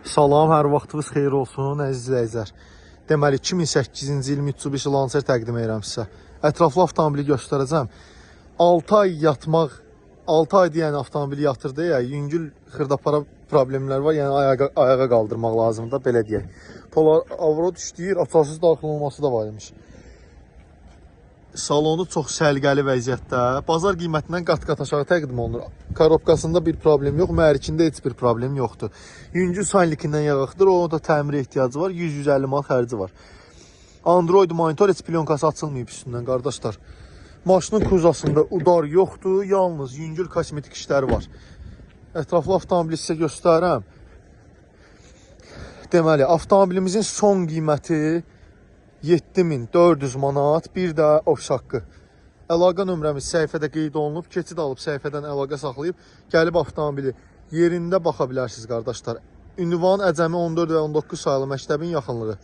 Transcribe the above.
Salam, hər vaxtınız xeyir olsun, əziz izləyicilər. Deməli, 2008-ci il Mitsubishi Lancer təqdim edirəm sizə. Ətraflı avtomobili göstərəcəm. 6 ay yatmaq, 6 ay deyən avtomobili yatırdı ya, yüngül xırdapara problemlər var, yəni ayağa qaldırmaq lazımdır, belə deyək. Polar Avrod işləyir, açarsız daxil olması da var imiş. Salonu çox səliqəli vəziyyətdə. Bazar qiymətindən qat-qat aşağı təqdim olunur. Korobkasında bir problem yox, mühərrikində heç bir problem yoxdur. Yüngül saylıkindən yağıqdır, onun da təmirə ehtiyacı var, 100-150 manat xərci var. Android monitor, heç plonkası açılmayıb üstündən qardaşlar. Maşının kuzasında udar yoxdur, yalnız yüngül kosmetik işləri var. Ətraflı avtomobili sizə göstərirəm. Deməli, avtomobilimizin son qiyməti 7400 manat, bir də ofis haqqı. Əlaqə nömrəmiz səhifədə qeyd olunub. Keçid alıb səhifədən əlaqə saxlayıb gəlib avtomobili yerində baxa bilərsiniz qardaşlar. Ünvan Əcəmi 14 və 19 sayılı məktəbin yaxınlığı.